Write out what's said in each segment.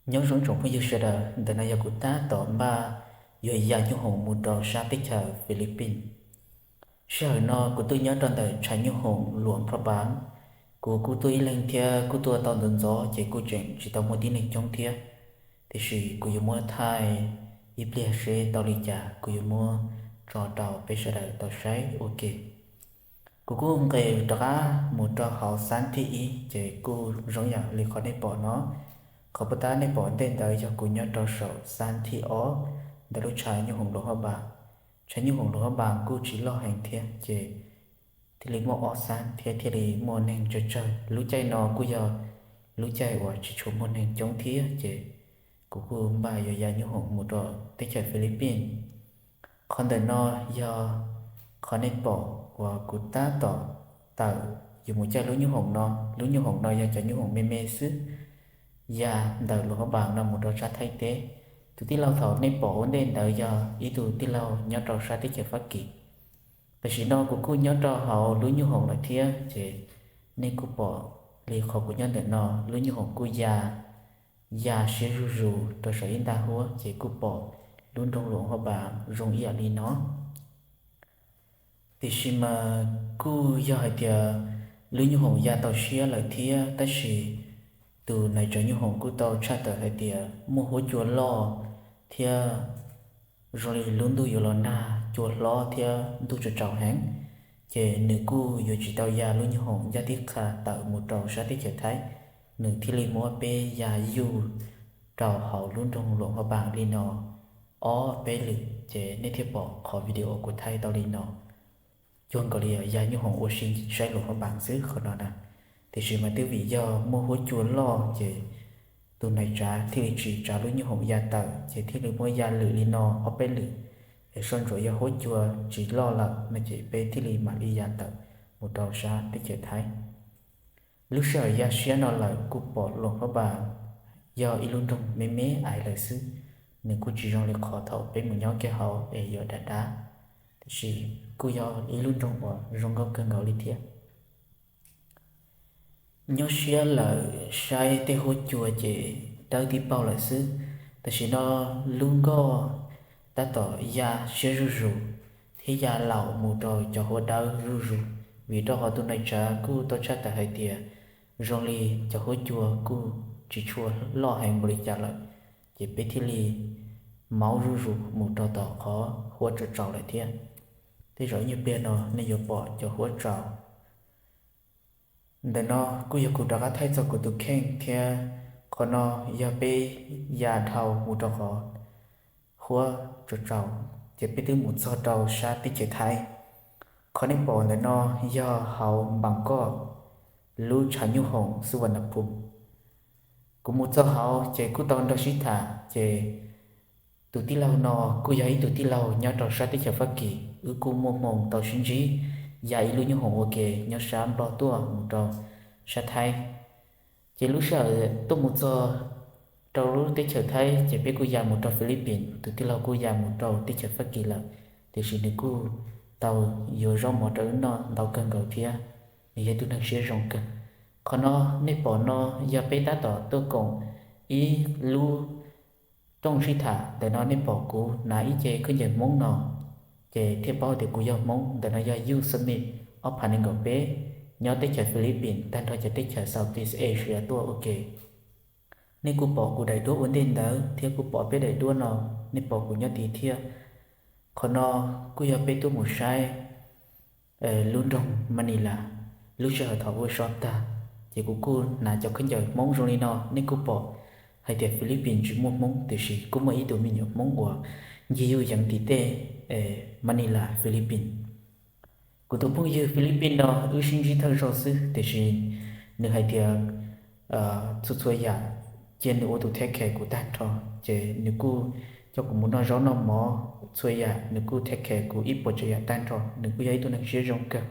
Nyob zoo tsoom phooj ywg sawv daws, ntawm no yog kuv tab tom npaj yuav ya nyuj hoom mus rau sab teb chaws Philippines. Sij hawm no kuv twb nyob rau ntawm tshav nyuj hoom Luam Phaj Npas. Kuv kuj tuaj ib leeg thiab kuj tuaj tau ntxov ntxov ces kuj tseem tsis tau muaj tib neeg coob thiab. Tiam sis kuv yuav muab thaij ib pliag seb tau li cas kuv yuav muab tso rau peb sawv daws tau saib ua ke. Kuv kuj nqes rov qab mus rau hauv xab thib ib ces kuj zoo yam li qhov nej pom no. Qhov puas tab nej pom ntej ntawd yog kuv nyob rau saum xab thib ob ntawm lub tshav nyuj hoom Luam Phaj Npas. Tshav nyuj hoom Luam Phaj Npas kuj tsis loj heev thiab ces thiaj li muaj ob xab thiab thiaj li muaj neeg tsawg tsawg. Lub caij no kuj yog lub caij uas tsis tshua muaj neeg coob thiab ces kuv kuj npaj yuav ya nyuj hoom mus rau teb chaws Philippines. Qhov ntawm no yog qhov nej pom uas kuv tab tom tawm yuav mus caij lub nyuj hoom no. Lub nyuj hoom no yog cov nyuj hoom me me xwb, ya ntawm Luam Phaj Npas no mus rau sab Thaib teb. Tus tij laug thaum nej pom ua ntej ntawd yog ib tug tij laug nyob rau sab teb chaws Fab Kis. Tam sim no kuv kuj nyob rau hauv lub nyuj hoom lawm thiab ces nej kuj pom li qhov kuv nyob ntawm no, lub nyuj hoom kuj ya, ya siab zuj zus rau saum ib nta huab ces kuj pom lub nroog Luam Phaj Npas zoo ib yam li no. Tiam sis mas kuj yog hais tias lub nyuj hoom ya tau siab lawm thiab, tab sis tus nais tsav nyuj hoom kuj tau tshaj tawm hais tias muaj huab cua loj thiab zoo li lub ntuj yuav los nag, cua hlob thiab ntuj tsaus tsaus heev, ces nws kuj yuav tsis tau ya lub nyuj hoom ncaj tib qha tawm mus rau sab teb chaws Thaib, nws thiaj li muab peb ya yuj rau hauv lub nroog Luam Phaj Npas li no ob peb lwm ces nej thiaj pom qhov video kuv thaij tau li no. Cuag nkaus li ya nyuj hoom ua si saib Luam Phaj Npas xwb qhov no na. Tiam sis mas twb vim yog muaj huab cua loj ces tus nais tsav thiaj li tsis tsav lub nyuj hoom ya tawm ces thiaj li muab ya lwm li no ob peb lwm, es soj ntsuam yog huab cua tsis loj lawm no ces peb thiaj li mam li ya tawm mus rau sab teb chaws Thaib. Lub sij hawm ya siab no lawm kuj pom Luam Phaj Npas yog ib lub nroog me me ais lawm xwb, nws kuj tsis zoo li qhov thaum peb mus nyob kiag hauv es yuav dav dav, tiam sis kuj yog ib lub nroog uas zoo nkauj kawg nkaus li thiab. Nyob siab lawm saib tej huab cua ces dawb tib paug lawm xwb. Tam sim no lub nkoj tab tom ya siab zuj zus thiab ya laum mus rau cov huab dawb zuj zus, vim rau qhov tus nais tsav kuj tau tshaj tawm hais tias zoo li cov huab cua kuj tsis tshua loj heev npaum li cas lawm, ces peb thiaj li maub zuj zus mus rau tom qhov huab tsaus tsaus lawm thiab. Tej zaum ib nyuag pliag no nej yuav pom cov huab tsaus. Ntawm no kuj yog kuv rov qab thaij txog kuv tus kheej thiab. Qhov no yog peb ya dhau mus rau qhov huab tsaus tsaus, ces peb twb mus txog rau sab teb chaws Thaib. Qhov nej pom ntawm no yog hauv Npas Koj, lub tshav nyuj hoom Xu Vas Nas Phus. Kuv mus txog hauv ces kuj tau nrog sib tham, ces tus tij laug no kuj yog ib tug tij laug nyob rau sab teb chaws Fab Kis, wb kuj muaj hmoo tau sib ntsib ya ib lub nyuj hoom ua ke nyob sab Nplog tuaj mus rau sab Thaib. Ces lub sij hawm tuaj mus txog rau lub teb chaws Thaib ces peb kuj ya mus rau Philippines, tus tij laug kuj ya mus rau teb chaws Fab Kis lawm, tiam sis nws kuj tau yuav zaub mov rau wb noj ntau kawg nkaus thiab. Nws yog tus neeg siab zoo kawg. Qhov no nej pom no yog peb tab tom tuaj koom ib lub rooj sib tham. Ntawm no nej pom kuv hnav ib ce khaub ncaws Hmoob no, ces thiaj paub tias kuv yog Hmoob. Ntawm no yog Youth Summit ob phav nees nkaum peb nyob teb chaws Philippines tag nrho cov teb chaws Southeast Asia tuaj ua ke. Nej kuj pom kuv daim duab ua ntej ntawd thiab kuj pom peb daim duab no, nej pom kuv nyob tid thiab. Qhov no kuj yog peb tuaj mus saib lub nroog Manila. Lub sij hawm thaum ua so tag, ces kuv kuj hnav cov khaub ncaws Hmoob zoo li no. Nej kuj pom hais tias Philippines tsis muaj Hmoob, tiam sis kuj muaj ib tug me nyuam Hmoob uas ncig yuj yeev tim tej Manila, Philippines. Kuv tus phooj ywg Philippines no wb sib ntsib thawj zaug xwb, tiam sis nws hais tias txhua txhua yam cia nws ua tus take care kuv tag nrho. Ces nws kuj coj kuv mus noj zaub noj mov, txhua yam nws kuj take care kuv ib puas tsav yam tag nrho. Nws kuj yog ib tug neeg siab zoo kawg.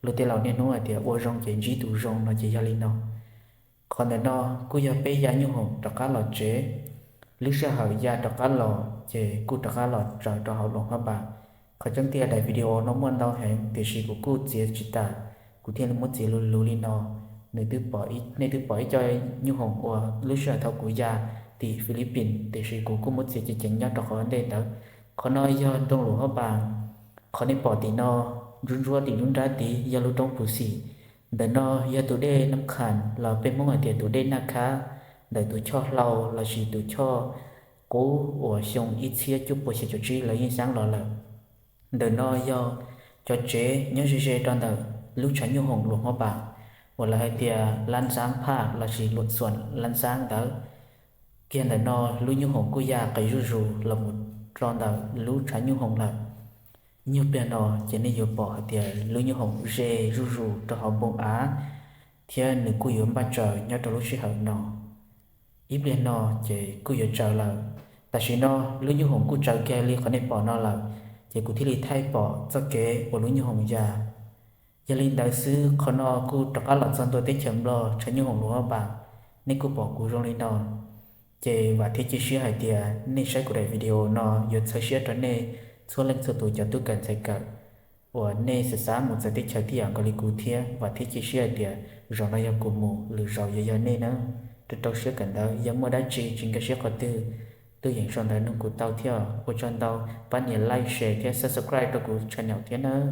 Luag tej laus niaj hnub hais tias ua zoo ces ntsib tus zoo no ces yog li no. Qhov ntawm no kuj yog peb ya nyuj hoom rov qab los tsev. Lub sij hawm ya rov qab los ces kuj rov qab los tsaws rau hauv Luam Phaj Npas. Qhov tseeb tiag daim video no muaj ntau heev, tiam sis kuv kuj txiav tsis tas, kuv thiaj li muab txiav luv luv li no. Nws twb pom, nej twb pom ib co nyuj hoom uas lub sij hawm thaum kuv ya tim Philippines, tiam sis kuv kuj muab txiav ceev ceev nyob rau qhov ntej ntawd. Qhov no yog nroog Luam Hab Npas. Qhov nej pom tim no, ntsuab ntsuab tim nruab nrab tid yog lub roob Pus Xim. Ntawm no yog tus dej Nab Khas los peb Hmoob hais tias tus dej Naj Khab, ntawm tus choj hlau lossis tus choj qub uas xyoo ib txhiab cuaj puas xya caum tsib lawv yeej xyaab los lawm. Ntawm no yog cov tsev nyob ze ze rau ntawm lub tshav nyuj hoom Luam Hab Npas, uas lawv hais tias Lab Xaab Phaj lossis Luam Xuam Lab Xaab ntawd. Kiag ntawm no lub nyuj hoom kuj ya qis zuj zus los mus rau ntawm lub tshav nyuj hoom lawm. Nyuag pliag no ces nej yuav pom hais tias lub nyuj hoom ze zuj zus rau hauv npoo av, thiab nws kuj yuav npaj tsaws nyob rau lub sij hawm no. Ib pliag no ces kuj yuav tsaws lawm. Tam sim no lub nyuj hoom kuj tsaws kiag li qhov nej pom no lawm, ces kuv thiaj li thaij pom txoj kev uas lub nyuj hoom ya. Yog li ntawd xwb, qhov no kuj rov qab los txog ntua teb chaws Nplog, tshav nyuj hoom Luam Hab Npas, nej kuj pom kuv zoo li no. Ces vam thiab cia siab hais tias nej saib kuv daim video no yuav txhawb siab rau nej txhua leej txhua tus cov tub kawm ntxhais kawm uas nej xav xav mus txawv teb chaws tib yam nkaus li kuv thiab. Vam thiab cia siab hais tias zaum no yog kuv mus, lwm zaus yuav yog nej nawb. Rau rau siab kawm ntawv, yog muaj dab tsi tsis nkag siab qhov twg, tuaj yeem sau ntawv nug kuv tau thiab. Ua tsaug ntau, pab nias like, share thiab subscribe rau kuv channel thiab nawb.